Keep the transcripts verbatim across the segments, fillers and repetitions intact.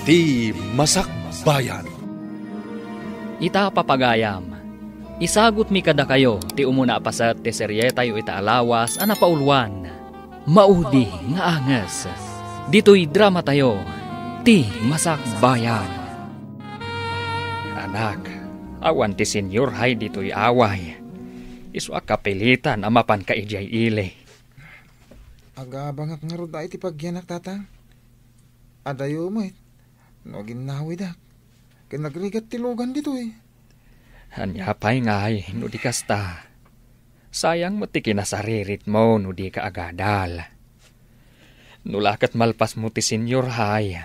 Ti Masakbayan. Ita, papagayam, isagutmi kadakayo ti umuna a paset ti serietayo ita a lawas a napauluan, Maudi nga Anges. Ditoy dramatayo, Ti Masakbayan. Anak, awan ti Senyor Hay ditoy away. Isu a kapilitan a mapanka idiay ili. Agabangak ngarud a iti pagyanak, Tatang. Adayo met no aginnawidak ken nagrigat ti lugan ditoy. Ania pay ngay no di kasta? Sayang met ti kinasariritmo no dika agadal. No la ket malpasmo ti Senyor Hay,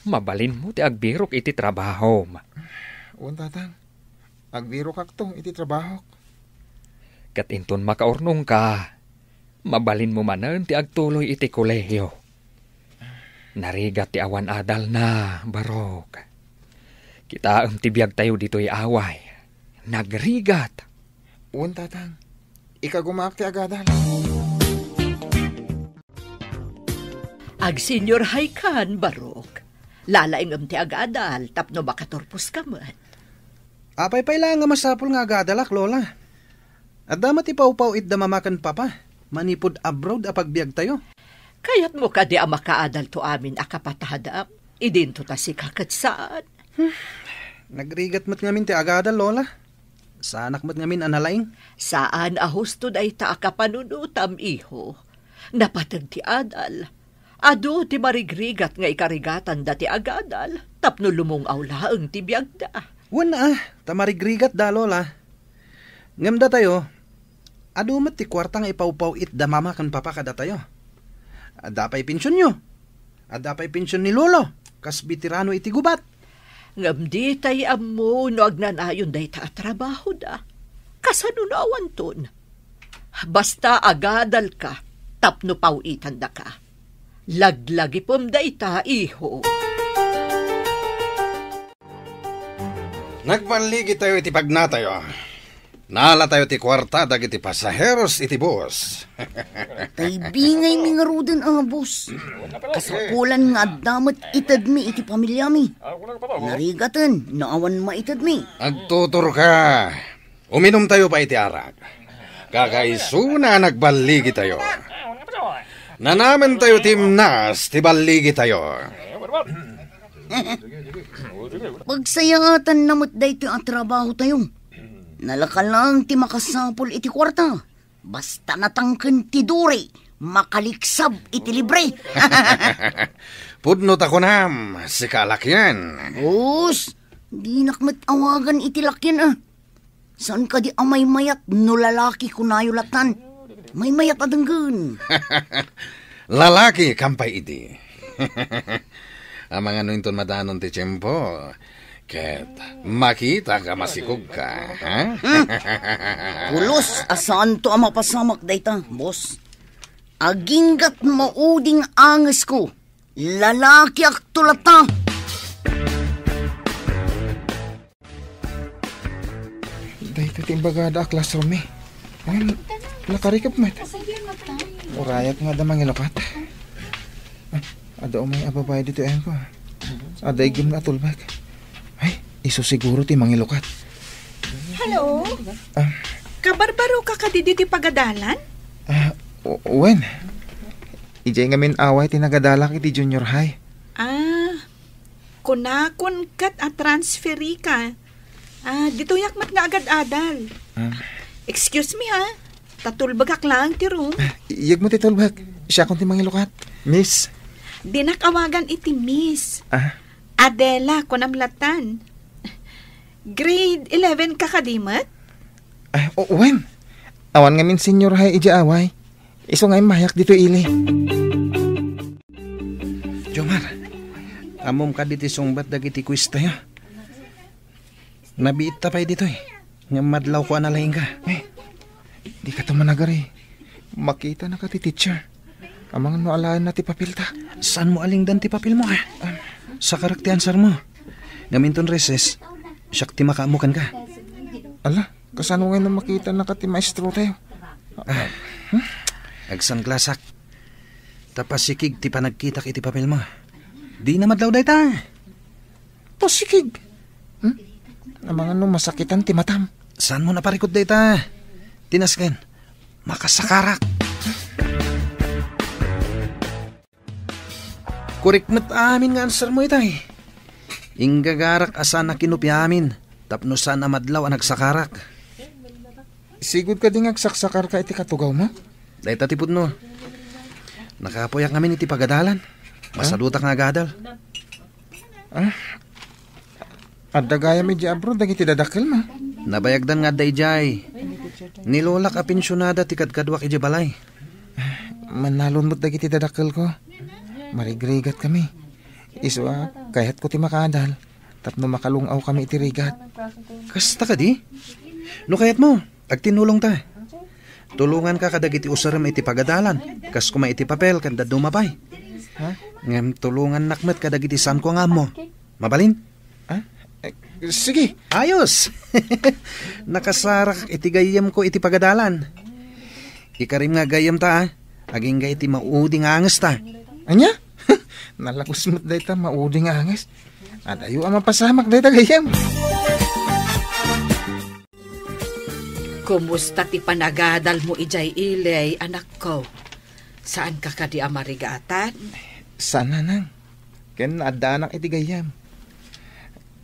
mabalinmo ti agbirok iti trabahom. Wen, Tatang. Agbirokakto iti trabahok. Ket inton makaurnongka, mabalinmo manen ti agtuloy iti kolehio. Narigat ti awan adalna, Barok. Kitaem ti biagtayo ditoy away. Nagrigat. Wen, Tatang. Ikagumaak ti agadal. Agsenyor Haykan, Barok. Lalaingem ti agadal tapno makaturposka met. Apay pay laeng a masapul nga agadalak, Lola? Adda met ti pawpaw-it da Mama ken Papa manipud abroad a pagbiagtayo. Kayatmo kadi a makaadalto amin a kapatadam idinto ta sika ket saan? Hmm. Nagrigat met ngamin ti agadal, Lola. Saanak met ngamin a nalaing. Saan a husto dayta a kapanunotam, iho. Napateg ti adal. Adu ti marigrigat nga ikarigatanda ti agadal tapno lumung-aw laeng ti biagda. Wen a, ta marigrigatda, Lola. Ngem datayo, adu met ti kuarta nga ipawpaw-it da Mama ken Papa kadatayo. Adda pay pensionyo. Adda pay pension ni Lolo, kas beterano iti gubat. Ngem ditay ammo no agnanayon dayta a trabahoda. Kasano no awanton? Basta agadalka tapno paw-itandaka. Laglagipem dayta, iho. Nagballigitayo iti pagnatayo. Naalatayo ti kuarta dagiti pasaheros iti bus. Taybingaymi ngaruden a bus. Kasapulan nga adda met itedmi iti pamiliami. Narigaten no awan maitedmi. Agtuturka. Uminumtayo pay iti arak. Kakaisuna a nagballigitayo. Nanamentayo ti imnas ti balligitayo. Pagsayaatanna met daytoy a trabahotayo. Nalaka laeng ti makasapul iti kuarta. Basta natangken ti duri, makaliksab iti libre. Pudno ta kunam, sika a lakian. Bus, dinak met awagan iti lakian a. Saan kadi a maymayat no lalaki kunayo latan? Maymayat a denggen. Lalaki, kampay idi. Amangan no inton madanon ti tiempo, ket makitak a masikogka, ha? Hmm. Pulos a saanto a mapasamak dayta, boss. Aginggat mauding angesko. Lalakiakto latta. Dayta ti imbagada a classroom mi. Ay, nakarikep met. Urayak nga adda mangilukat. Ah, adda umay a babae ditoy ayanko, ah. Adda igem nga atulbek. Ay, isu siguro ti mangilukat. Hello? Ah. Kabarbaro ka kadi ditoy pagadalan? Ah, o-, wen. Idiay ngamin away ti nagadalak iti junior high. Ah, kunakon ket a transferi ka. Ah, ditoyak met nga agad-adal. Ah. Excuse me, ha? Ta tulbegak laeng ti room. Ah, iyegmo ti tulbek. Siakon ti mangilukat. Miss. Dinak awagan iti miss. Ah. Adela, kunam latan. Grade eleven ka kadi met? Ah, o-, wen. Awan ngamin senior high idiay away. Isu nga immayak ditoy ili. Jomar, ammom kadi ti sungbat dagiti quiz tayo? Nabiitta pay ditoy. Ngem madlawko a nalaingka. Eh, dika to managari. Makitanaka ti teacher. Amangan no alaenna ti papelta. Saanmo a lingdan ti papelmo, ah? Ah. Sakarak ti answermo. Ngem inton recess, siak ti makaammo kenka. Ala, kasano ngay no makitanaka ti maestrotayo? Ah. Hmm? Agsanklasak. Ta pasikig ti panagkitak iti papelmo. Dina madlaw dayta. Pasikig. Hmm? Amangan no masakitan ti matam. Saanmo a parikut dayta? Ti nasken, makasakarak. Korek met amin nga answermo itay. Inggagarak a saan a kinupia amin tapno saan a madlaw a nagsakarak. Sigud kadi nga agsaksakarka iti katugawmo? Dayta ti pudno. Nakapuyak ngamin iti pagadalan. Masadutak nga agadal. Ah, adda gayam idiay abroad dagiti dadakkelmo? Nabayagdan nga adda idiay. Ni lolak a pensionada ti kadkaduak idiay balay. Mannalon met dagiti dadakkelko. Marigrigatkami. Isu a, kayatko ti makaadal tapno makalung-awkami iti rigat. Kasta kadi? No kayatmo, agtinnulongta. Tulonganka kadagiti usarem iti pagadalan, kas koma iti papel ken dadduma pay. Ha? Ngem tulongannak met kadagiti saanko nga ammo. Mabalin? Ah, eh, sige. Ayos! Nakasarak iti gayyemko iti pagadalan. Ikarim nga gayyemta, a. Agingga iti maudi nga angesta. Ania? Nalagus met dayta maudi nga anges. Adayo a mapasamak dayta gayyem. Kumusta ti panagadalmo idiay ili, anakko? Saanka kadi a marigatan? Saan, nanang. Ken naaddaanak iti gayyem.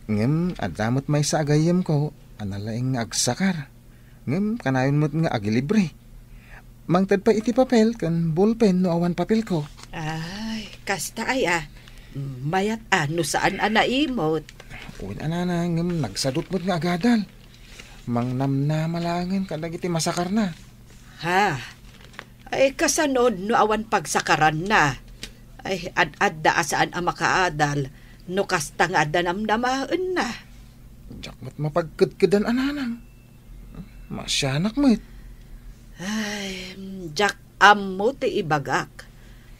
Ngem adda met maysa a gayyemko a nalaing nga agsakar. Ngem kanayon met nga agilibre. Mangted pay iti papel ken bolpen no awan papelko. Ay, kasta aya. Mayat a no saan a naimot. Wen a, nanang, ngem nagsadut met nga agadal. Mangnamnama laengen kadagiti masakarna. Ha? Ay, kasano no awan pagsakaranna? Ay, ad-adda a saan a makaadal no kasta nga adda namnamaenna. Diak met mapagkedkedan a, nanang. Masianak met. Ay, diak ammo ti ibagak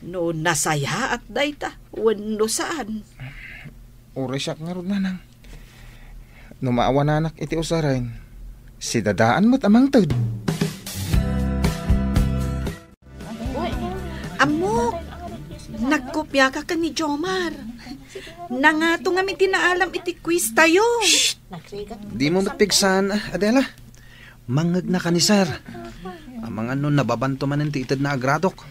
no nasayaat dayta wenno saan. Uray siak ngarud, nanang. No maawananak iti usaren, sidadaan met a mangted. Ammok, nagkopiaka ken ni Jomar. Nangato ngamin ti naalam iti quiz tayo. Shh! Dimo met pigsaan, Adela. Mangngegna ka ni Sir. Amangan no nababanto manen ti itedna a gradok.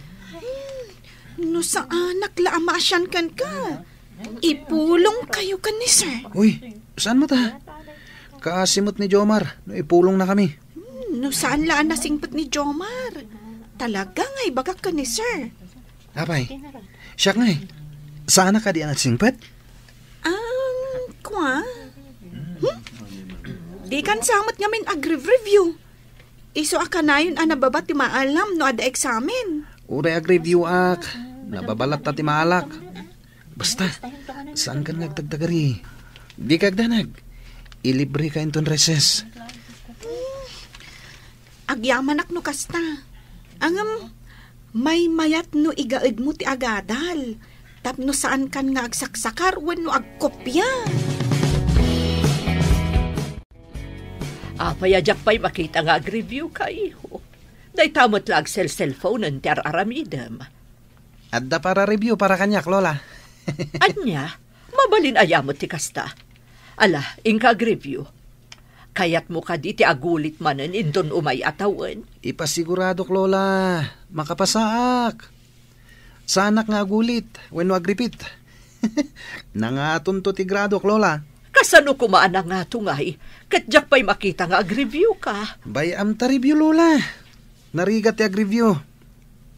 No saanak la a maasian kenka, ipulong kayo ken ni Sir. Uy, saan met a? Kaasi met ni Jomar no ipulongna kami. Hmm, no saan la a nasingpet ni Jomar, talaga nga ibagak ken ni Sir. Apay, siak ngay. Saanak kadi a nasingpet? Um, kua? Hmm? Dikan sa met ngamin agreview. Isu a kanayon a nababa ti maalam no adda eksamen. Uray agreview-ak, nababa latta ti maalak. Basta, saankan nga agtagtagari. Dika agdanag. Ilibreka inton recess. Agyamanak no kasta. Ngem, maymayat no igaedmo ti agadal tapno saankan nga agsaksakar wenno agkopia. Apay a diak pay makita nga agreview ka, iho? Dayta met la agselselphonen ti ar-aramidem. Adda para review para kaniak, Lola. Ania? Mabalin aya met ti kasta? Ala, inka agreview. Kayatmo kadi ti agulit manen inton umay a tawen? Ipasiguradok, Lola. Makapasaak. Saanak nga agulit wenno agripit. Nangatonto ti gradok, Lola. Kasano koma a nangato ngay? Ket diak pay makita nga agreview ka. Bay-am ta review, Lola. Narigat ti agreview.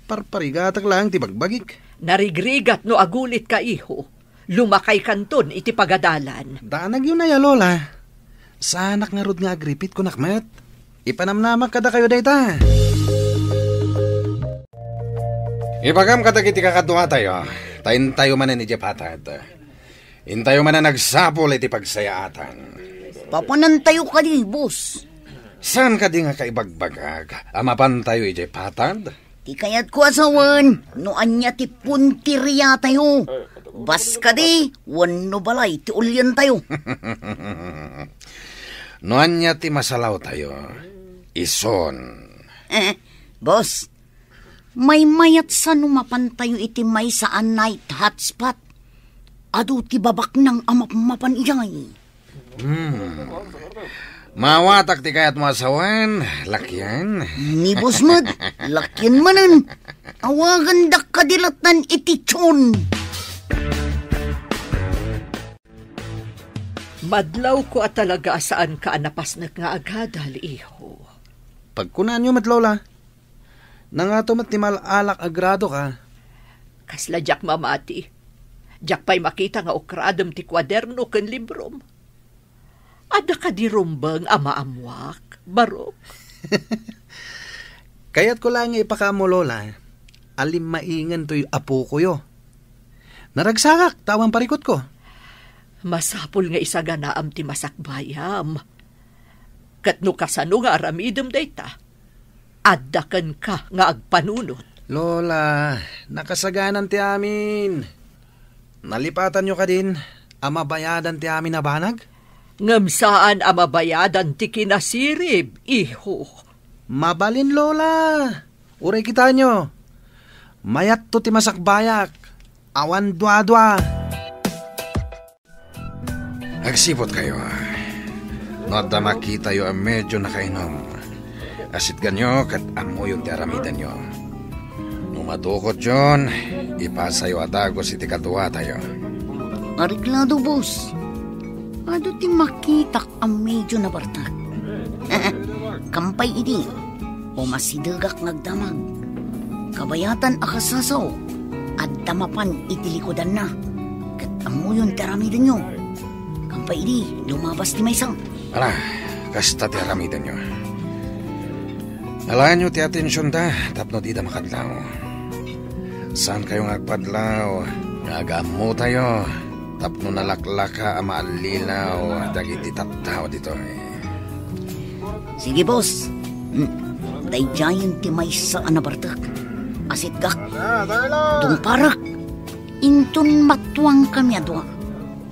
Parparigatak laeng ti bagbagik. Narigrigat no agulit ka, iho. Lumakay kanton iti pagadalan. Danagyo na ya, Lola. Saanak ngarud nga agripit, kunak met. Ipanamnamak kadakayo dayta. Ibagam kadagiti kakaduatayo, ta intayo manen idiay patad. Intayo manen agsapul iti pagsayaatan. Papanantayo kadi, boss. Saan kadi nga kaibagbagak a mapantayo idiay patad? Ti kayatko a sawen, no ania ti punteriatayo, bas kadi wenno balay ti ulientayo. No ania ti masalawtayo, isun. Eh, boss, maymayat sa no mapantayo iti maysa a night hotspot. Adu ti babaknang a mapmapan idiay. Hmm. Maawatak ti kayatmo a sawen, lakian. Ni boss met, lakian manen. Awagandak kadi lattan iti Chon. Madlawko a talaga a saanka a napasnek nga agadal, iho. Pagkunaanyo met, Lola. Nangato met ti mal-alak a gradoka? Kasla diak mamati. Diak pay makita nga ukradem ti kuaderno ken librom. Adda kadi rumbeng a maammuak, barok? Kayatko laeng nga ipakaammo, Lola, a limmaingen toy apokoyo. Naragsakak ta awan parikutko. Masapul nga isaganaam ti masakbayam. Ket no kasano nga aramidem dayta, adda kenka nga agpanunot. Lola, nakasaganan ti amin. Nalipatanyo kadin a mabayadan ti amin a banag? Ngem saan a mabayadan ti kinasirib, iho. Mabalin, Lola. Uray kitaenyo. Mayatto ti masakbayak. Awan duadua. Agsiputkayo. No adda makitayo a medio nakainom, asitganyo ket ammoyon ti aramidenyo. No madukotyon, ipasayo a dagus iti kaduatayo. Areglado, boss. Adu ti makitak a medio nabartak. Kampay idi, umasidegak nga agdamag. Kabayatan a kasasaok, adda mapan iti likudanna. Ket ammoyon ti aramidenyo. Kampay idi, lumabas ti maysa. Ala, kasta ti aramidenyo. Alaenyo ti atensionda tapno dida makadlaw. Saankayo nga agpadlaw nga agammotayo tapno nalaklaka a maallilaw dagiti tattao ditoy. Sige, boss. Hmm. Daydiayen ti maysa a nabartek. Asitgak. Tungparek. Inton matuangkami a dua,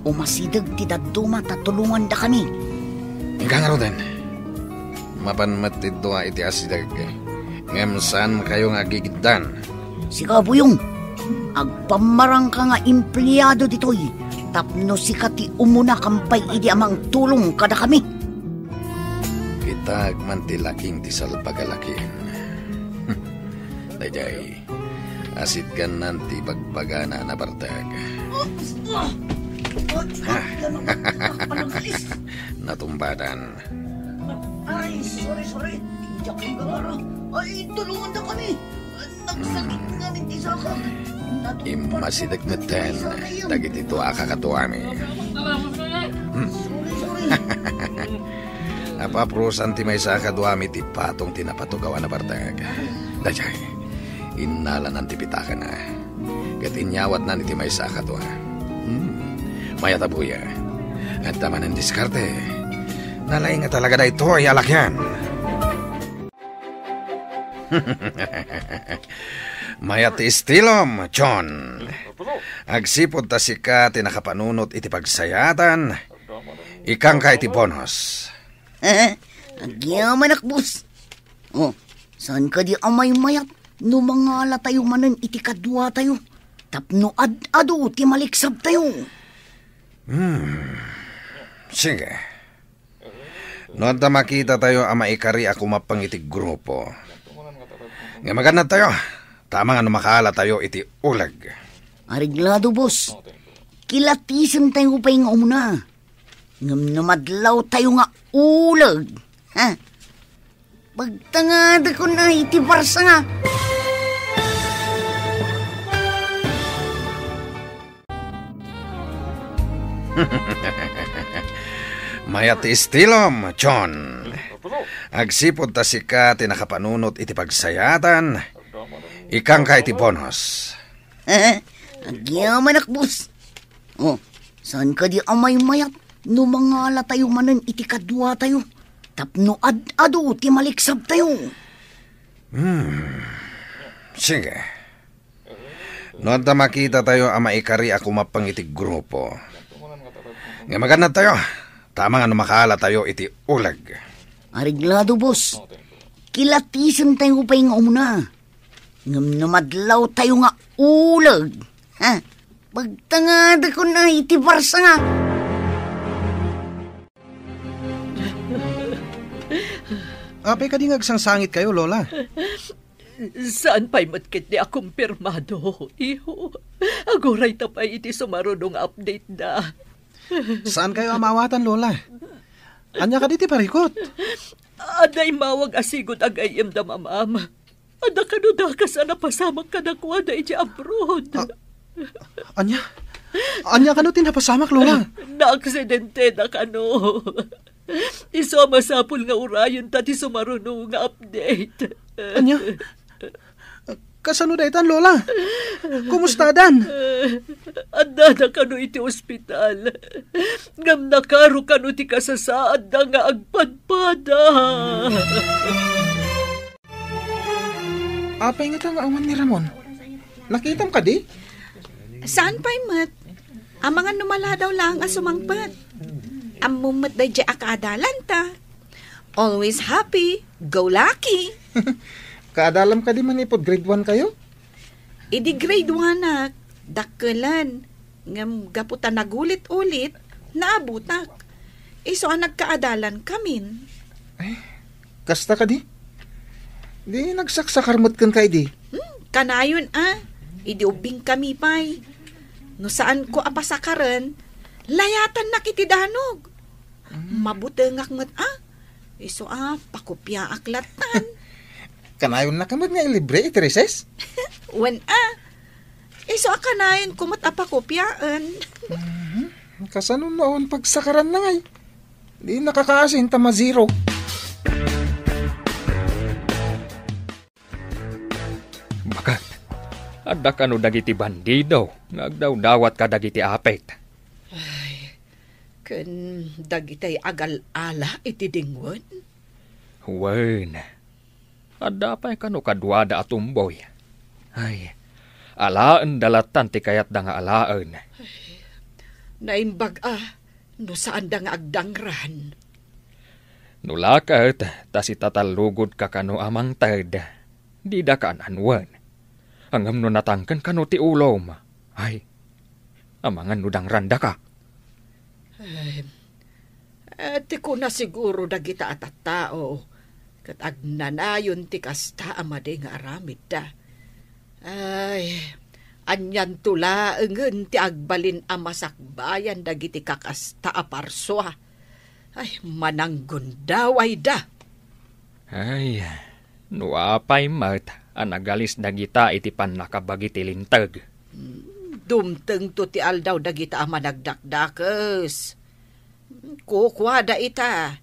umasideg ti dadduma ta tulongandakami. Inka ngaruden. Mapan met ti dua iti asideg, ngem saankayo nga agigiddan. Sika, Buyong, agpammarangka nga empleado ditoy tapno sika ti umuna kampay idi a mangtulong kadakami. Kitaek man ti laking ti salbag a lakin. Daydiay, asitgannan ti ibagbagana a nabartek. Natumbadan. Ay, sorry, sorry. Diak gagara. Ay, tulongandakami. Nagsalit ngamin ti sakak. Immasideg metten dagiti dua a kakaduami. Sorry, sorry. Apaprusan ti maysa a kaduami ti patong ti napatugaw a nabartek. Daydiay, innalanan ti pitakana. Ket inyawatnan iti maysa a kadua. Hmm. Mayat a buya. Adda manen diskarte. Nalaing a talaga daytoy a lakian. Mayat ti estilom, Chon. Agsipud ta sika ti nakapanunot iti pagsayaatan, ikanka iti bonus. Agyamanak, boss. Oh, saan kadi a maymayat no mangalatayo manen iti kaduatayo tapno ad-adu ti maliksabtayo? Hmm. Sige. No adda makitatayo a maikari a kumappang iti grupo, nga magannadtayo, ta amangan no makaalatayo iti uleg. Areglado, boss. Kilatisentayo pay nga umuna. Ngem no madlawtayo nga uleg, ha? Pagtangadakon a iti barsa nga. Mayat ti estilom, Chon. Agsipud ta sika ti nakapanunot iti pagsayaatan, ikanka iti bonus. Agyamanak, boss. Oh, saan kadi a maymayat no mangalatayo manen iti kaduatayo tapno ad-adu ti maliksabtayo? Hmm. Sige. No adda makitatayo a maikari a kumappang iti grupo, nga magannadtayo, ta amangan no makaalatayo iti uleg. Areglado, boss. Kilatisentayo pay nga umuna. Ngem no madlawtayo nga uleg, ha? Pagtangadakon iti barsa. Apay kadi nga agsangsangitkayo, Lola? Saan pay met ketdi a kumpirmado, iho. Aguray ta pay iti sumaruno nga update da. Saankayo a maawatan, Lola? Ania kadi ti parikut? Adda immawag a sigud a gayyemda, Mamam. Adda kano dakas a napasamak kadakuada iti abroad. Ah, ania? Ania kano ti napasamak, Lola? Naaksidenteda kano. Isu a masapul nga urayenta ti sumaruno nga update. Ania? Kasano daytan, Lola? Kumustadan? Addada kano iti ospital. Ngem nakaro kano ti kasasaadda nga agpadpada. Apay ngata nga awan ni Ramon? Nakitam kadi? Saan pay met? Amangan no maladaw laeng a sumangpet. Ammom met daydiay a kaadalanta. Always happy, go lucky. Kaadalam kadi manipud grade one kayo? Idi grade one ak, dakkelen. Ngem gapu ta nagulit-ulit, naabutak. Isu a nagkaadalan kamin. Ay, kasta kadi? Di nagsaksakar met kenka idi? Hmm, kanayon a. Idi ubbing kami pay. No saan ko a pasakaren, layatannak iti danog. Hmm. Mabutengak met a. Isu a, pakopiaak lattan. Kanayonnaka met nga ilibre iti recess? Wen a. Isu a kanayonko met a pakopiaen. Mhm. Kasano no awan pagsakaran na ngay? Di nakakaasin ta ma-zero. Baket, adda kano dagiti bandido nga agdawdawat kadagiti apit? Ay, ken dagitay agal-ala iti dingwen? Wen, adda pay kano kaduada a tumboy. Ay, alaenda lattan ti kayatda nga alaen. Ay, naimbag a, no saanda nga agdangran. No la ket ta sitatallugodka kano a mangted, didaka an-anuen. Ngem no natangken kano ti ulom, ay, amangan no dangrandaka. Ay, eh, ti kuna siguro dagita a tattao, ket agnanayon ti kasta a madi nga aramidda. Ay, anianto laengen ti agbalin a masakbayan dagiti kakasta a parsua? Ay, mananggundawayda. Ay, no apay met a nagalis dagita iti pannakabagi ti linteg. Hmm, dumtengto ti aldaw dagita a managdakdakes. Kukuada ita,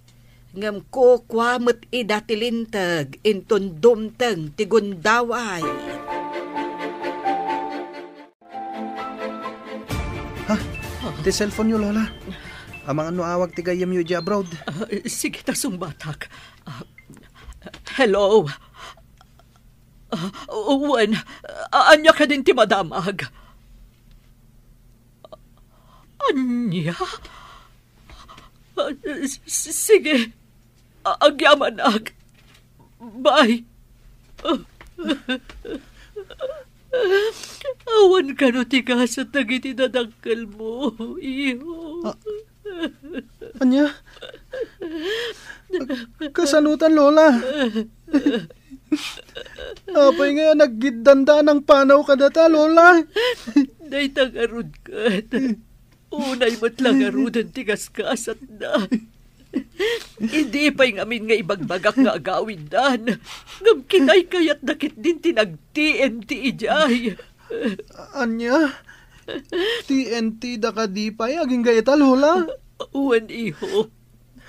ngem kukua met ida ti linteg inton dumteng ti gundaway. Ha? Ti cellphone-yo, Lola. Amangan no awag ti gayyemyo idiay abroad. Ah, sige ta sungbatak. Ah, hello? Ah, wen, a-, ania kadin ti madamag? Ania? Ah, s-, s-, sige. A-, agyamanak. Bye. Awan kano ti gasat dagiti dadakkelmo, iho. Ah, ania? Kasanotan, Lola? Apay nga naggiddanda a nangpanaw kadata, Lola? Dayta ngarud ket. Unay met la ngaruden ti gasgasatda. Idi pay ngamin nga ibagbagak nga agawiddan, ngem kinaykayatda ketdin ti nag-T N T idiay. Ania? T N T da kadi pay agingga ita, Lola? Wen, iho.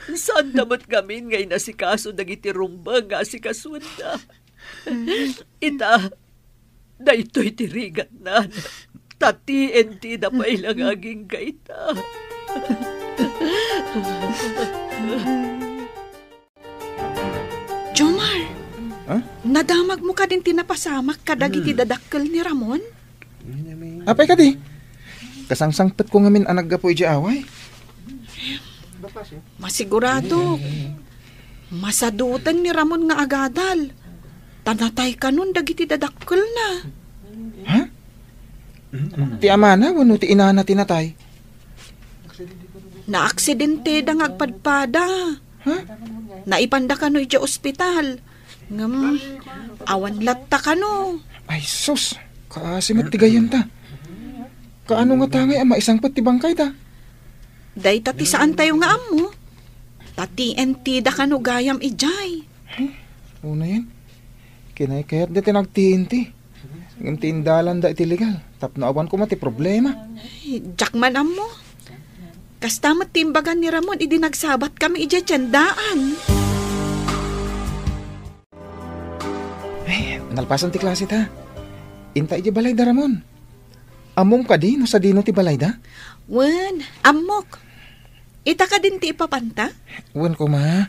Saanda met ngamin nga inasikaso dagiti rumbeng nga asikasuenda. Ita, daytoy ti rigatnan. Ta T N T da pay la nga agingga ita. Jomar, ha? Nadamagmo kadin ti napasamak kadagiti Hmm. dadakkel ni Ramon? Apay kadi? Kasangsangpetko ngamin a naggapu idiay away. Masigurado. Masaduteng ni Ramon nga agadal. Ta natay kanon dagiti dadakkelna. Ha? Ti amana wenno ti inana ti natay? Naaksidenteda nga agpadpada. Ha? Naipanda kano idiay ospital. Ngem, awan latta kano. Ay, sus! Kaasi met ti gayyemta. Kaano ngata ngay a maisangpet ti bangkayda? Dayta ti saantayo nga ammo. Ta T N T da kano gayam idiay. Unayen, kinaykayatda ti nag-T N T. Ngem ti indalanda iti legal, tapno awan koma ti problema. Ay, diak man ammo. Kasta met ti imbagan ni Ramon idi nagsabat kami idiay tiendaan. Ay, nalpasan ti klase ta. Inta idiay balay da Ramon. Ammom kadi no sadino ti balayda? Wen, ammok. Ita kadin ti ipapanta? Wen koma.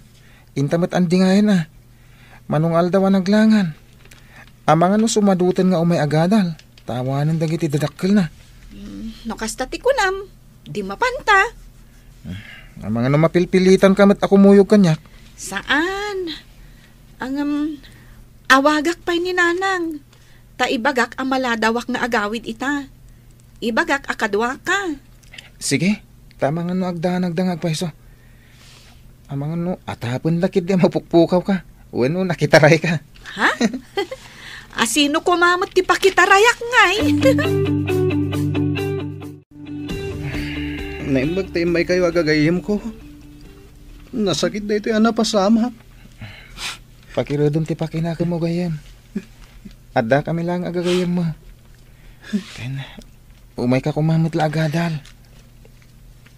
Inta met andingayan a. Mano nga aldaw a naglangan. Amangan no sumadoten nga umay agadal, ta awanen dagiti dadakkelna. Mm, no kasta ti kunam, di mapanta. Amangan no mapilpilitan ka met a kumuyog kaniak. Saan? Angem, awagak pay ni Nanang. Ta ibagak a maladawak nga agawid ita. Ibagak a kaduaka. Sige, ta amangan no agdanagda nga agpayso. Amangan no atapen da ketdi a mapukpukaw ka. Wenno nakitaray ka. Ha? Asino koma met ti pakitarayak ngay? Naimbag ta immaykayo a gagayyemko. Nasakit daytoy a napasamak. Pakiredem ti pakinakemmo, gayyem. Adda kami laeng a gagayyemmo. Ken, umayka koma met la agadal.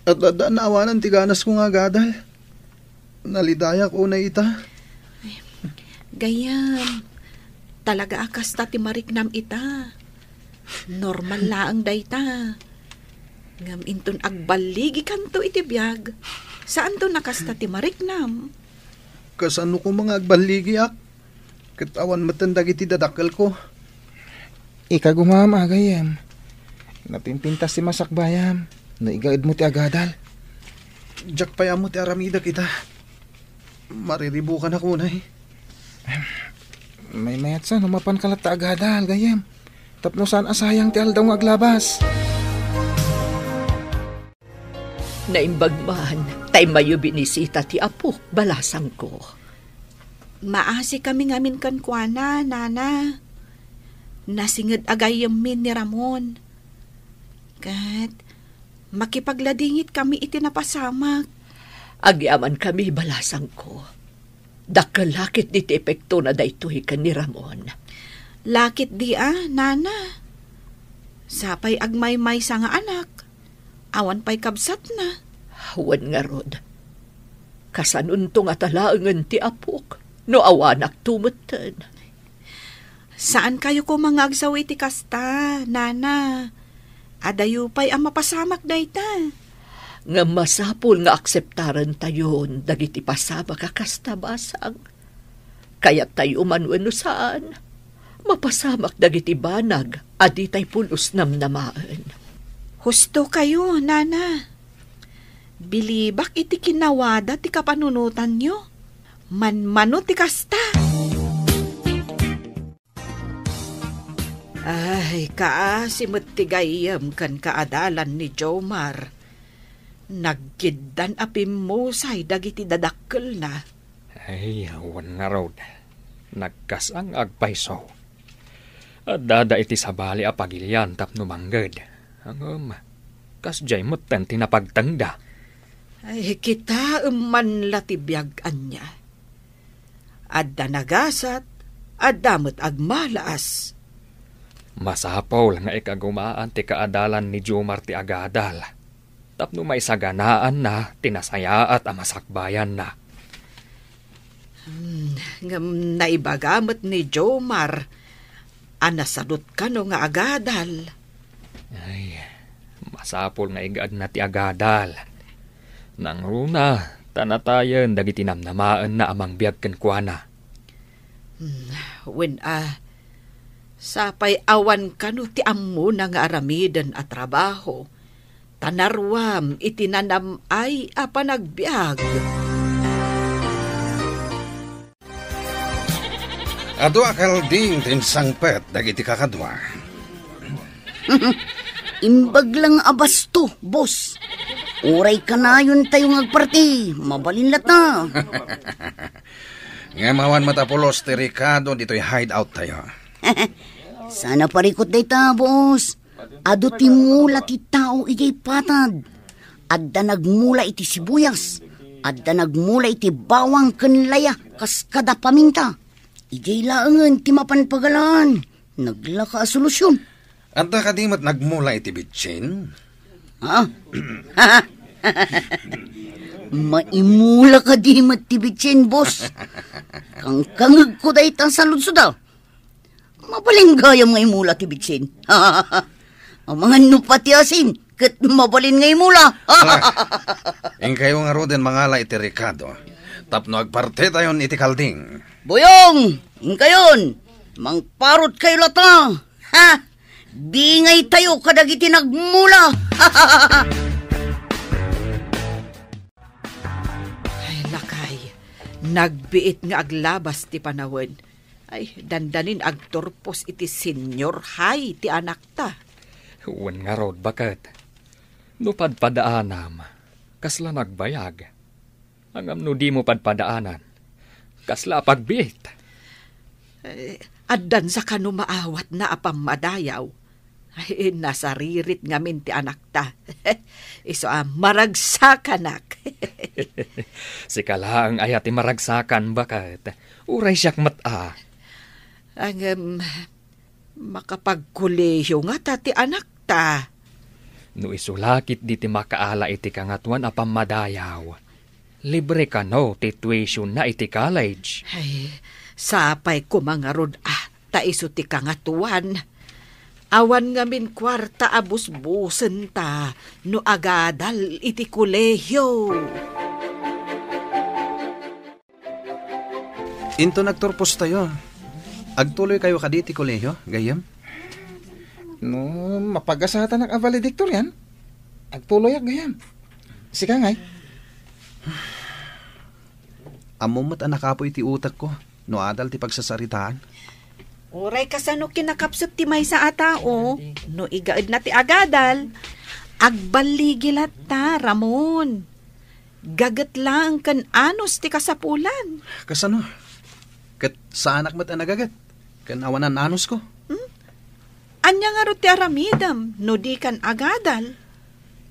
Adda, adda naawanan ti ganasko nga agadal. Nalidayak unay ita. Gayyem, talaga a kasta ti mariknam ita. Normal laeng dayta. Ngem inton agballigikanto iti biag, saanto a kasta ti mariknam. Kasano koma nga agballigiak? Ket awan metten dagiti dadakkelko. Ikagumam a gayyem. Napimpintas ti masakbayam no igaedmo ti agadal. Diak pay ammo ti aramidek ita. Mariribukanak unay. Maymayatsa no mapanka latta agadal, gayyem. Tapno saan a sayang ti aldaw nga aglabas. Naimbag man, ta immayo binisita ti apok, balasangko. Maasikami ngamin kenkuana, Nana. Nasinged a gayyemmi ni Ramon. Ket makipagladingit kami iti napasamak. Agyamankami, balasangko. Dakkel la ketdi ti epektona daytoy ken ni Ramon. La ketdi a, Nana. Sapay agmaymaysa nga anak. Awan pay kabsatna. Wen ngarud, kasanonto ngata laengen ti apok no awanakto metten? Saankayo koma nga agsaw iti kasta, Nana. Adayo pay a mapasamak dayta. Ngem masapul nga akseptarentayon dagiti pasamak a kasta, basang. Kayattayo man wenno saan, mapasamak dagiti banag a ditay pulos namnamaen. Husto kayo, Nana. Bilibak iti kinawada ti kapanunotanyo. Manmano ti kasta. Ay, kaasi met ti gayyem ken kaadalan ni Jomar. Nagkiddan a pimmusay dagiti dadakkelna. Ay, awan ngarud. Nagkasang agpayso. Addada iti sabali a pagilian tapno mangged. Ngem, kasdiay metten ti napagtengda. Ay, kitaem man la ti biag ania. Adda nagasat, adda met agmalaas. Masapul nga ikagumaan ti kaadalan ni Jomar ti agadal, tapno maisaganaanna ti nasayaat a masakbayanna. Hmm, ngem naibaga met ni Jomar a nasadut kano nga agadal. Ay, masapul nga igaedna ti agadal. Nangruna, ta natayen dagiti namnamaenna a mangbiag kenkuana. Hmm, wen a, sapay awan kano ti ammona nga aramiden a trabaho, ta naruam iti nanam-ay a panagbiag. Adu a kalding ti insangpet dagiti kakadua. Imbag lang a basto, boss. Uray kanayon tayo nga agparti, mabalin latta. Ngem awan met a pulos ti rekado ditoy hideout tayo. Sana parikot dayta, boss. Adu ti mula ti tao idiay patad. Adda nagmula iti sibuyas. Adda nagmula iti bawang ken laya kas kada paminta. Idiay laengen ti mapan pagalaan. Naglaka a solusyon. Adda kadi met nagmula iti bitsin? Ha? Maimula kadi met ti bitsin, boss? Kangkangegko dayta a saludsod, a. Mabalin gayam nga imula ti bitsin. Amangan no pati asin, ket mabalin nga imula. Ala, inkayo ngaruden mangala iti rekado tapno agpartitayon iti kalding. Boyong, inkayon, mangparot kayo latta. Ha? Bingay tayo kadagiti nagmula. Ay, lakay, nagbiit nga aglabas ti panawen. Ay, dandanin agturpos iti senior high ti anakta. Wen ngarud, baket. No padpadaanam, kasla nagbayag. Ngem no dimo padpadaanan, kasla a pagbiit. Eh, addansa kano maawatna a pammadayaw. Ay, nasaririt ngamin ti anakta. Isu a maragsakanak. Sika laeng aya ti maragsakan, baket. Uray siak met a. Ngem, makapagkolehiyo ngata ti anakta. No isu la ketdi ti makaala iti Kangatoan a pammadayaw, libre kano ti tuitionna iti college. Ay, sapay koma ngarud a ta isu ti Kangatoan. Awan ngamin kuarta a busbusenta no agadal iti kolehiyo. Inton agturpostayo, agtuloykayo kadi ti kolehiyo, gayyem? No mapagasatanak a valedictorian, agtuloyak, gayyem. Sika ngay? Ammom met a nakapuy ti utekko no adal ti pagsasaritaan. Uray kasano kinakapsut ti maysa a tao, no igaedna ti agadal, agballigi latta, Ramon. Gaget laeng ken anus ti kasapulan. Kasano? Ket saanak met a nagaget ken awanan anusko. Hmm? Ania ngarud ti aramidem no dikan agadal?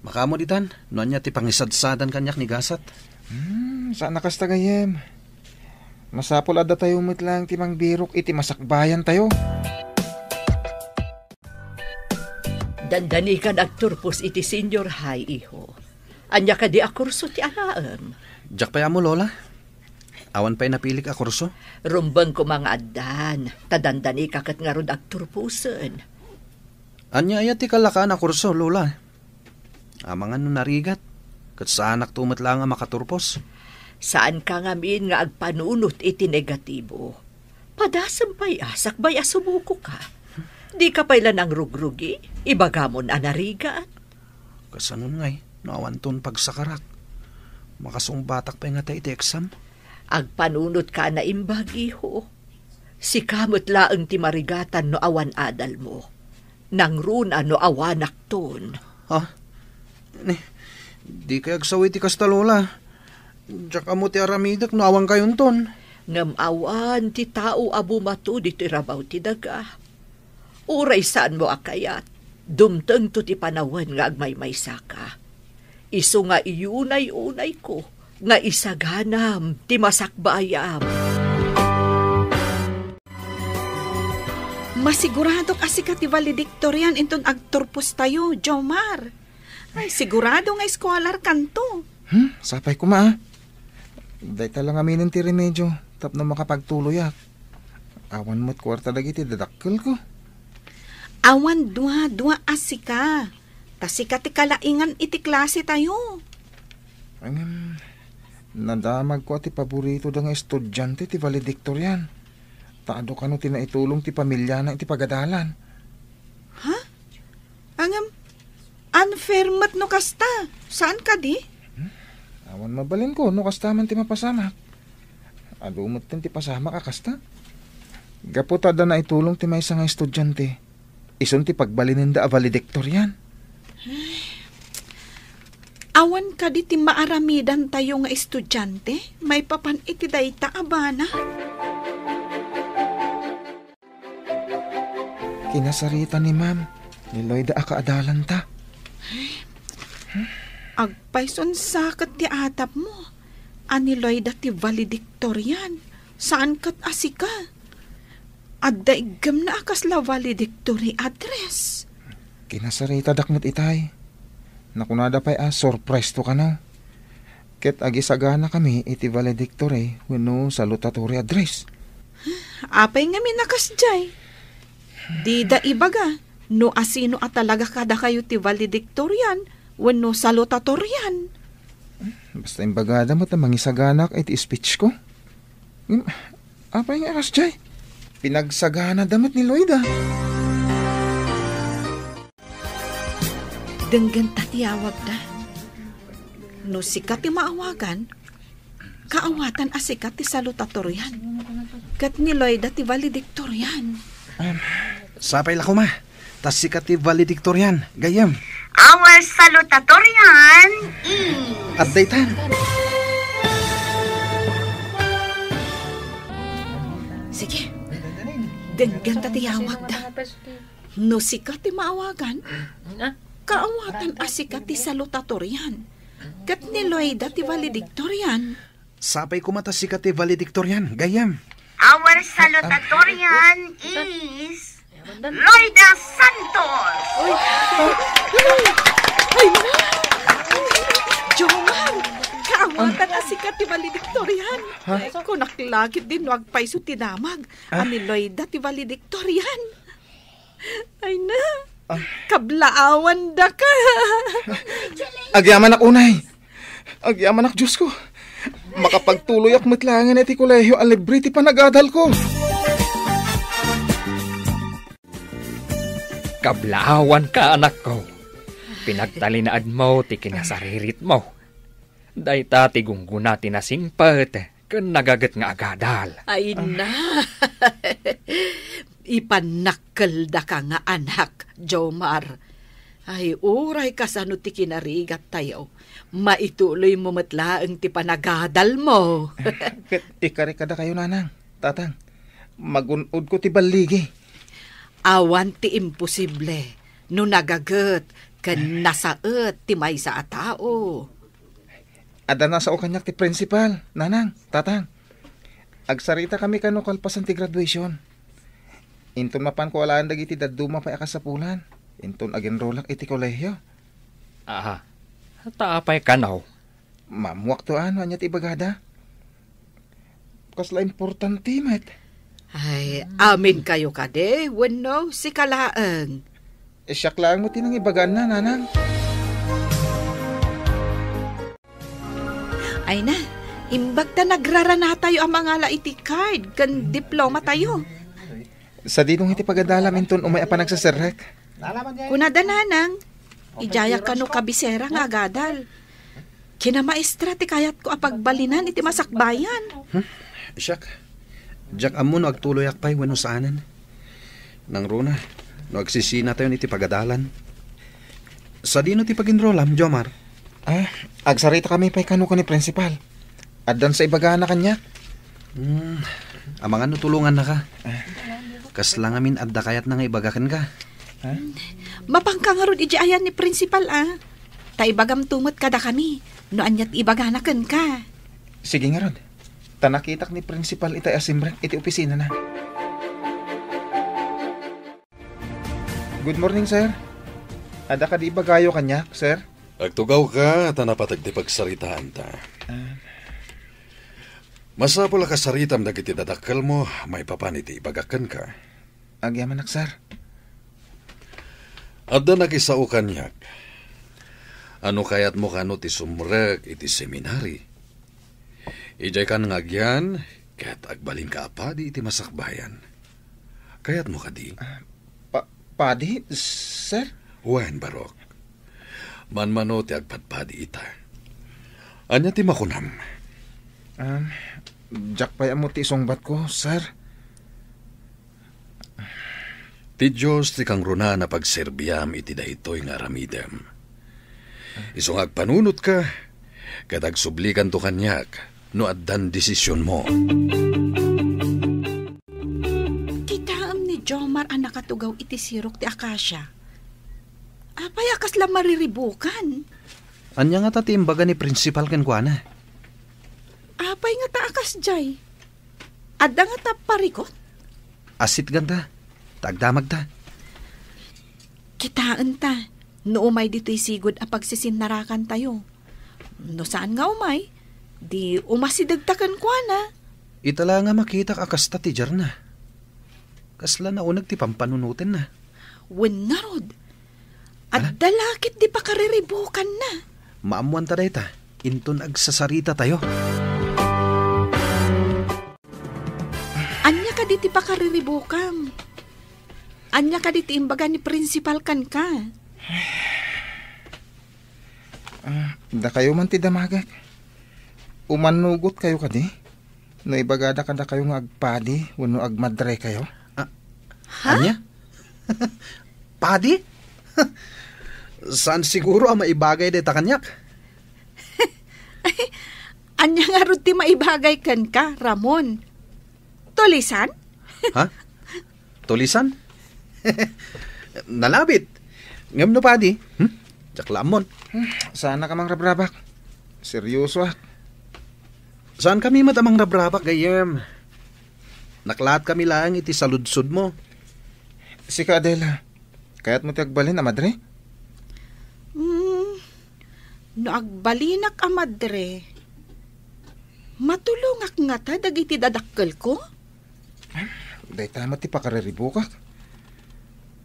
Makaammo ditan no ania ti pangisadsadan kaniak ni gasat. Hmm, saan a kasta, gayyem. Masapul a datayo met laeng ti mangbirok iti masakbayantayo. Dandanikan agturpos iti senior high, iho. Ania kadi a kurso ti alaem? Diak pay ammo, Lola. Awan pay napilik a kurso. Rumbeng koma nga addan, ta dandanika ket ngarud agturposen. Ania aya ti kalakaan a kurso, Lola? Amangan no narigat, ket saanakto met laeng a makaturpos. Saanka ngamin nga agpanunot iti negatibo. Padasem pay a sakbay a sumukoka. Dika pay la nangrugrugi, ibagamon a narigat. Kasanon ngay no awanton pagsakarak? Makasungbatak pay ngata iti exam? Agpanunotka a naimbag, iho. Sika met laeng ti marigatan no awan adalmo. Nangruna no awanakton. Ha? Ni, dikay agsawi ti kasta, Lola. Diak ammo ti aramidek no awankayonton. Ngem awan ti tao a bumato ditoy rabaw ti daga. Uray saanmo a kayat, dumtengto ti panawen nga agmaymaysaka. Isu nga iyunay-unayko nga isaganam ti masakbayam. Masiguradok a sika ti valedictorian inton agturpostayo, Jomar. Ay, sigurado nga scholar kanto. Hmm, sapay koma, a. Dayta la ngaminen ti remedio tapno makapagtuloyak. Awan met kuarta dagiti dadakkelko. Awan dua-dua a sika. Ta sika ti kalaingan iti klase tayo. Ngem, nadamagko a ti paborito da nga estudiante ti valedictorian. Ta adu kano ti naitulong ti pamiliana iti pagadalan. Ha? Ngem, unfair met no kasta. Saan kadi? Hmm? Awan mabalinko no kasta man ti mapasamak. Adu metten ti pasamak a kasta. Gapu ta adda naitulong ti maysa nga estudiante, isun ti pagbalinenda a valedictorian. Awan kadi ti maaramidantayo nga estudiante maipapan iti dayta a banag? Kinasarita ni Ma'am, ni Loida a kaadalanta. Agpayson sa ket ti atapmo a ni Loida ti valedictorian, saan ket a sika. Adda iggemna a kasla valedictory address. Kinasaritadak met itay. Nakunada pay a surprise to kano. Ket agisaganakami iti valedictory wenno salutatory address. Apay ngamin a kasdiay? Dida ibaga no asino a talaga kadakayo ti valedictorian wenno salutatorian. Basta imbagada met a mangisaganak iti speech ko. Ngem, apay nga a kasdiay? Pinagsaganada met ni Loida. Denggenta ti awagda. No sika ti maawagan, kaawatan a sika ti salutatorian. Ket ni Loida ti valedictorian. Sapay la koma, ta sika ti valedictorian, gayyem. Our salutatorian is... Adda itan. Sige, denggenta ti awagda. No sika ti maawagan, kaawatan a sika ti salutatorian. Ket ni Loida ti valedictorian. Sapay koma ta sika ti valedictorian, gayyem. Our salutatorian is Loida Santos. Ay, na! Jomar, kaawatan a sika ti valedictorian. Ha? Kunak la ketdin no agpayso ti damag a ni Loida ti valedictorian. Ay na, kablaawan daka. Agyamanak unay. Agyamanak, Diyos ko. Makapagtuloyak met laengen iti kolehio a libre ti panagadalko. Kablaawanka, anakko. Pinagtalinaedmo ti kinasariritmo. Dayta ti gunggona ti nasingpet ken nagaget nga agadal. Ay na! Ipannakkeldaka nga anak, Jomar. Ay, uray kasano ti kinarigattayo, maituloymo met laeng ti panagadalmo. Ket ikari kadakayo, nanang, tatang, magun-odko ti balligi. Awan ti imposible no nagaget ken nasaet ti maysa a tao. Adda nasao kaniak ti principal, nanang, tatang. Agsaritakami kano kalpasan ti graduation. Inton mapanko alaen dagiti dadduma pay a kasapulan, inton agenrolak iti kolehio. Aha. Ta apay kano? Maammoakto a no ania ti ibagada. Kasla importante met. Ay, aminkayo kadi wenno sika laeng? Eh, siak laeng met ti nangibagaanna, nanang. Ay na, imbag ta nagraranatayo a mangala iti card ken diplomatayo. Sadino nga iti pagadalam inton umay a panagseserrek? Kunada, nanang, idiayak kano kabisera nga agadal. Kinamaestra ti kayatko a pagbalinan iti masakbayan. Hmm? Siak, diak ammo no agtuloyak pay wenno saanen. Nangruna, no agsisinatayon iti pagadalan. Sadino ti pagenrolam, Jomar? Ah, agsaritakami pay kano ken ni principal. Addan sa ibagana kaniak. Hmm, amangan no tulongannaka. Kasla ngamin adda kayatna nga ibaga kenka? Ha? Mapanka ngarud idiay ayan ni principal, a. Ta ibagamto met kadakami no ania ti ibagana kenka. Sige ngarud. Ta nakitak ni principal itay a simrek iti opisinana. Good morning, sir. Adda kadi ibagayo kaniak, sir? Agtugawka ta napateg ti pagsaritaanta. Ah. Masapul a kasaritam dagiti dadakkelmo maipapan iti ibagak kenka. Agyamanak, sir. Adda nakisao kaniak. Ano kayatmo kano ti sumrek iti seminari? Idiay kan nga agyan, ket agbalinka a padi iti masakbayan. Kayatmo kadi? Ah, pa-, padi, sir? Wen, Barok. Manmano ti agpadpadi ita. Ania ti makunam? Ah, diak pay ammo ti isungbatko, sir. Ti Dios ti kangrunaan a pagserbiam iti daytoy nga aramidem. Isu nga agpanunotka, ket agsublikanto kaniak no addan desisionmo. Kitaem ni Jomar a nakatugaw iti sirok ti akasia. Apay a kasla mariribukan? Ania ngata ti imbaga ni Principal kenkuana? Apay ngata a kasdiay? Adda ngata parikut? Asitganta, ta agdamagta. Kitaenta, no umay ditoy sigud a pagsisinarakantayo. No saan nga umay, di umasidegta kenkuana. Ita la nga makitak a kasta ti diarna. Kasla nauneg ti pampanunotenna. Wen ngarud, Ala? Adda la ket ti pakariribukanna. Maammoanta dayta, inton agsasaritatayo. Ania kadi ti pakariribukam? Ania kadi ti imbaga ni Principal kenka? Ah, dakayo man ti damagek. Umannugotkayo kadi? No ibagada kadakayo nga agpadi wenno agmadrekayo? Ah, Ha? Ania? Padi? Saan siguro a maibagay dayta kaniak? Ania ngarud ti maibagay kenka, Ramon? Tulisan? Ha? Tulisan? Nalabit. Ngem no padi? Hmm? Diak la ammon. Saan a mangrabrabak. Seryosoak. Saankami met a mangrabrabak, gayyem. Naklatkami laeng iti saludsodmo. Sika, Adela, kayatmo ti agbalin a madre? Hmm, no agbalinak a madre, matulongak ngata dagiti dadakkelko? Dayta met ti pakariribukak.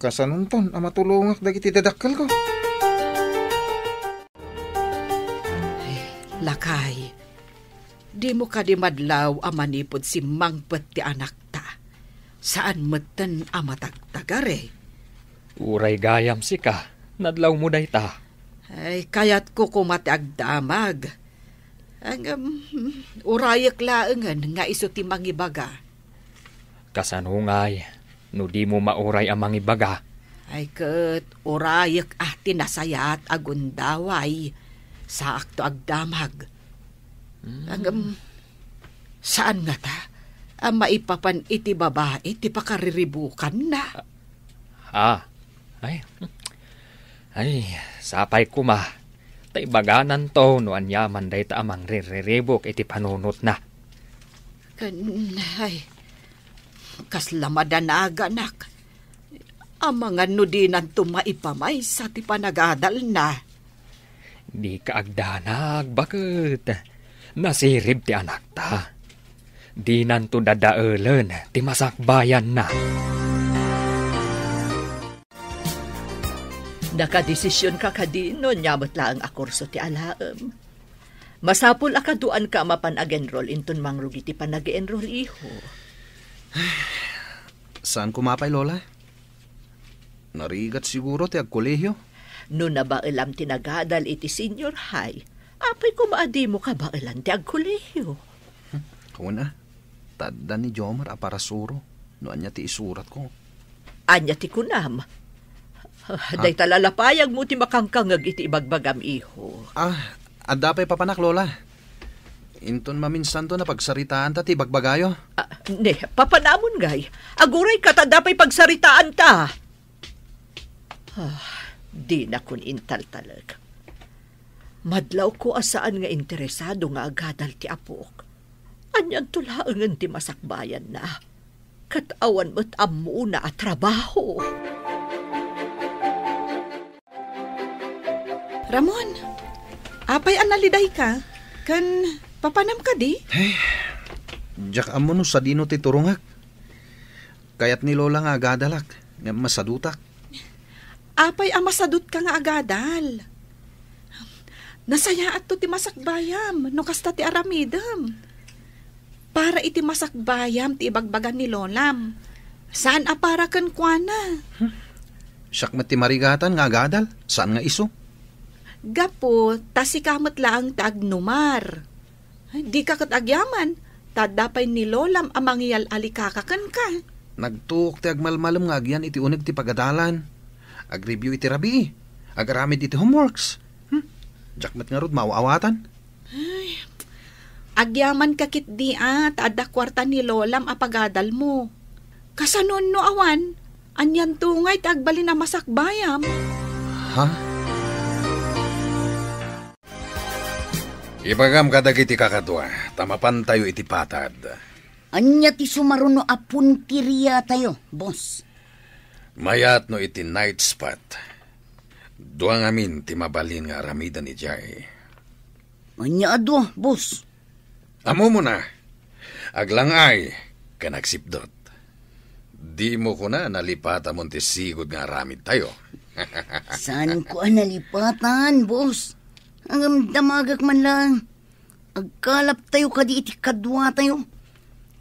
Kasanonton a matulongak dagiti dadakkelko? Lakay, dimo kadi madlaw a manipud simmangpet ti anakta. Saan metten a matagtagare. Uray gayam sika, nadlawmo dayta. Ay, kayatko koma ti agdamag. Ngem, urayek laengen nga isu ti mangibaga. Kasano ngay, no dimo mauray a mangibaga? Ay ket, urayek a ti nasayaat a gundaway. Saakto agdamag. Hmm. Ngem, saan ngata a maipapan iti babai ti pakariribukanna? Ah, ay, ay, sapay koma. Ta ibagananto no aniaman dayta a mangrirriribuk iti panunotna. Ken, ay, kasla madanaganak. Amangan no dinanto maipamaysa ti panagadalna. Dika agdanag, baket nasirib ti anakta. Dinanto dadaelen ti masakbayanna. Nakadesisionka kadi no ania met laeng a kurso ti alaem? Masapul a kaduanka a mapan ag-enroll inton mangrugi ti panag-enroll, iho. Saan koma pay, Lola? Narigat siguro ti agkolehio. No nabaelam ti nagadal iti senior high, apay koma a dimo kabaelan ti agkolehio? Hmm, wen a. Ta adda ni Jomar a parasuro no ania ti isuratko. Ania ti kunam? Ah, dayta la lapayagmo ti makangkangeg iti ibagbagam, iho. Ah, adda pay papanak, Lola. Inton maminsanto napagsaritaanta ti ibagbagayo. Ah, ne, papanamon ngay. Agurayka ta adda pay pagsaritaanta. Ah, dinakon intaltalek. Madlawko a saan nga interesado nga agadal ti apok. Anianto laengen ti masakbayanna? Ket awan met ammona a trabaho. Ramon, apay a nalidayka? Ken papanam kadi? Ay, diak ammo no sadino ti turongak. Kayat ni Lola nga agadalak, ngem masadutak. Apay a masadutka nga agadal? Nasayaatto ti masakbayam no kasta ti aramidem. Para iti masakbayam ti ibagbaga ni Lolam. Saan a para kenkuana. Hmm. Siak met ti marigatan nga agadal, saan nga isu. Gapu ta sika met laeng ti agnumar. Ay, dika ket agyaman, ta adda pay ni Lolam a mangyal-alikaka kenka. Nagtuok ti agmalmalem nga agyan iti uneg ti pagadalan. Agreview iti rabii. Agaramid iti homeworks. Hmm? Diak met ngarud maaw-awatan. Ay, agyamanka ketdi a ta adda kuarta ni lolam a pagadalmo. Kasano no awan? Anianto ngay ti agbalin a masakbayam? Ha? Ibagam kadagiti kakadua, ta mapantayo iti patad. Ania ti sumaruno a punteriatayo, boss? Mayat no iti night spot. Dua ngamin ti mabalin nga aramiden idiay. Ania a dua, boss? Ammomon a, aglang-ay ken agsipdut. Dimo kuna nalipatamon ti sigud nga aramidtayo. Saanko a nalipatan, boss. Ngem damagek man laeng. Agkalaptayo kadi iti kaduatayo.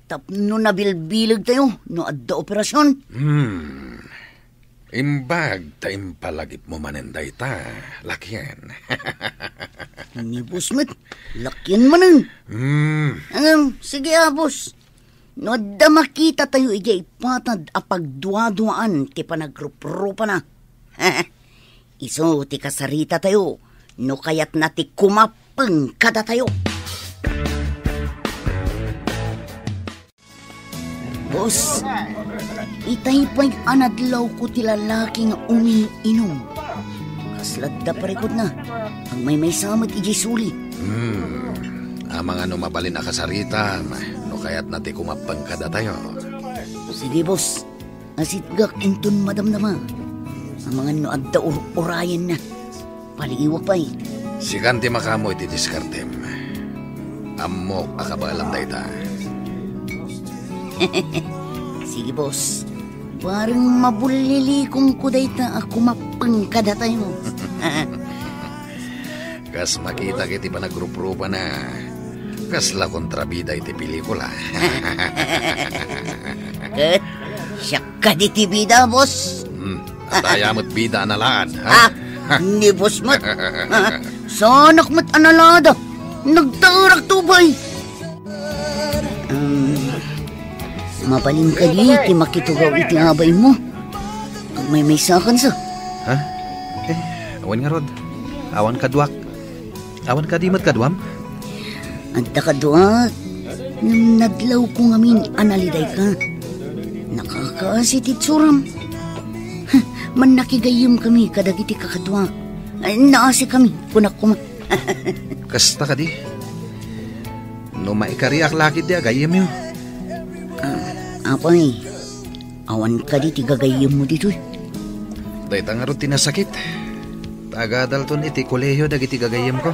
Tapno nabilbilegtayo no adda operasion. Hmm. Imbag ta impalagipmo manen dayta, lakien. Ni boss met, lakien manen. Hmm. Ngem, sige a, boss. No adda makitatayo idiay patad a pagduaduaan ti panagruprupana, isu ti kasaritatayo no kayatna ti kumappeng kadatayo. Boss, itay pay a nadlawko ti lalaki nga umiinum. Kasla adda parikutna, agmaymaysa met idiay suli. Hmm. Amangan no mabalin a kasaritam, no kayatna ti kumappeng kadatayo. Sige, boss. Asitgak inton madamdama. Amangan no adda ur-urayenna. Paliiwak pay. Sikan ti makaammo iti diskartem. Ammok a kabaelam dayta. Sige, boss. Bareng mabullilikonko dayta a kumappeng kadatayo. Kas makitak iti panagruprupana, kasla kontrabida iti pelikula. Ket siak kadi ti bida, boss. Hmm, adda aya met bida a nalaad, ha? Ah, ni boss met. Saanak met a nalaad. Nagtaerak to, bay. Um, mabalin kadi ti makitugaw iti abaymo. Agmaymaysakansa. Ha? Eh, awan ngarud. Awan kaduak. Awan kadi met kaduam? Adda kaduak. Ngem nadlawko ngamin a nalidayka. Nakakaasi ti itsuram. Mannakigayyemkami kadagiti kakaduak. Ay, naasikami, kunak koma. Kasta kadi? No maikariak la ketdi a gayyemyo. Ah, apay, awan kadi ti gagayyemmo ditoy? Dayta ngarud ti nasakit. Ta agadalton iti kolehio dagiti gagayyemko.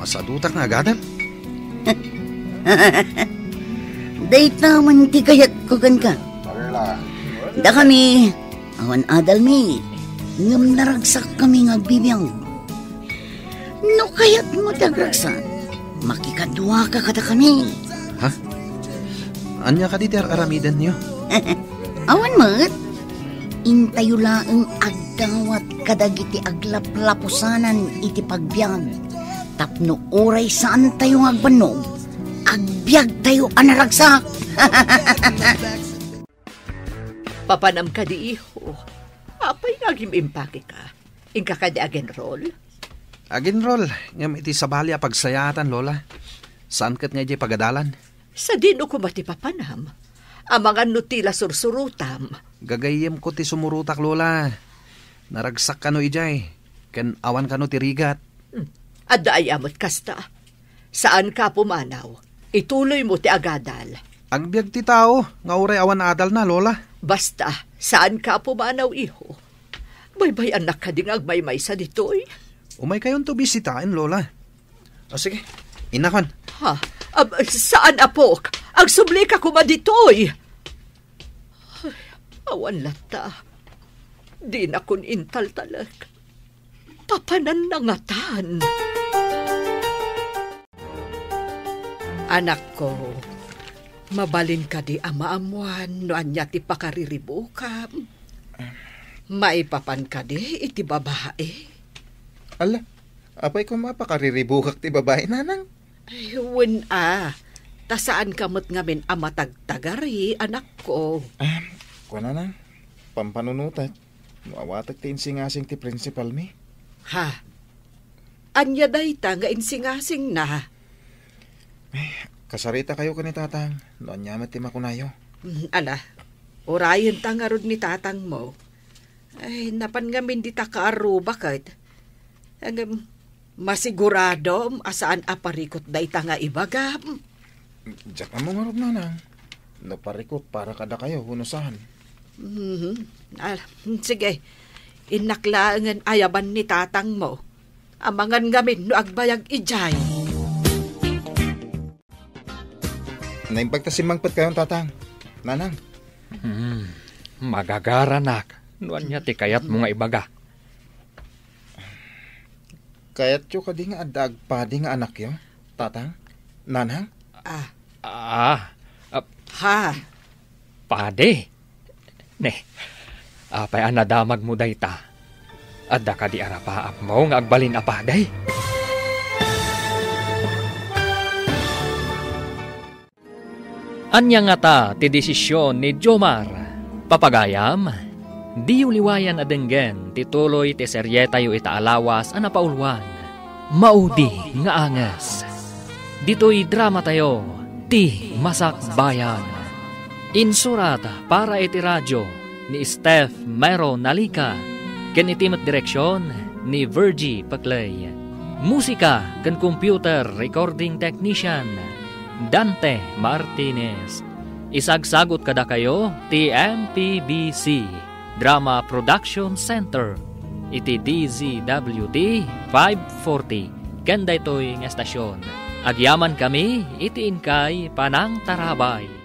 Masadutak nga agadal. Dayta man ti kayatko kenka. Dakami, awan adalmi, ngem naragsakkami nga agbibiag. No kayatmo ti agragsak, makikaduaka kadakami. Ha? Ania kadi ti ar-aramidenyo? Awan met. Intayo laeng agdawat kadagiti aglaplapusanan iti pagbiag. Tapno uray saantayo nga agbannog, agbiagtayo a naragsak. Papanam kadi, iho? Apay nga agim-impake ka? Inka kadi agenrol? Agenrol, ngem iti sabali a pagsayaatan, Lola. Saan ket nga idiay pagadalan. Sadino koma ti papanam? Amangan no ti la sursurotam. Gagayyemko ti sumurotak, Lola. Naragsak kano idiay, ken awan kano ti rigat. Hmm. Adda aya met kasta. Saanka a pumanaw. Ituloymo ti agadal. Agbiag ti tao nga uray awan adalna, Lola. Basta, saanka a pumanaw, iho. Baybay-annak kadi nga agmaymaysa ditoy? Umaykayonto bisitaen, Lola. O sige, inakon. Ha? Ab, saan, apok. Agsublika koma ditoy. Ay, awan latta. Dinakon intaltalek. Papananna ngatan. Anakko, mabalin kadi a maammuan no ania ti pakariribukam? Maipapan kadi iti babai? Ala, apay koma pakariribukak ti babai, nanang? Ay, wen a. Ta saanka met ngamin a matagtagari, anakko. Ah, kuana na, pampanunotek, no awatek ti insingasing ti prinsipalmi. Ha? Ania dayta nga insingasingna? Eh, kasaritakayo ken ni Tatang, no ania met ti makunayo. Mm, ala, urayenta ngarud ni Tatangmo. Ay, napan ngamin dita kaarruba ket. Ngem, masiguradom a saan a parikut dayta nga ibagam. Diak ammo ngarud, Nanang, no parikut para kadakayo wenno saan. Mhm. Ala, sige. Innak laengen ayaban ni Tatangmo. Amangan ngamin no agbayag idiay. Naimbag ta simmangpetkayon, Tatang. Nanang. Hmm, magagaranak. No ania ti kayatmo nga ibaga? Kayatyo kadi nga adda agpadi nga anakyo, Tatang? Nanang? Ah. Ah, ah, Ha? Padi? Ne, apay a nadamagmo dayta? Adda kadi arapaapmo nga agbalin a padi? Ania ngata ti desisyon ni Jomar? Papagayam, diyo liwayan a denggen ti tuloy ti serietayo ita a lawas a napauluan, Maudi nga Anges. Ditoy dramatayo, Ti Masakbayan. Insurat para iti radio ni Steph Mero Nalica, ken iti met direksyon ni Virgie Peclay. Musika ken computer recording technician, Dante Martinez. Isagsagut kadakayo ti M P B C Drama Production Center iti D Z W T five forty ken daytoy nga estasyon. Agyamankami iti inkay panangtarabay.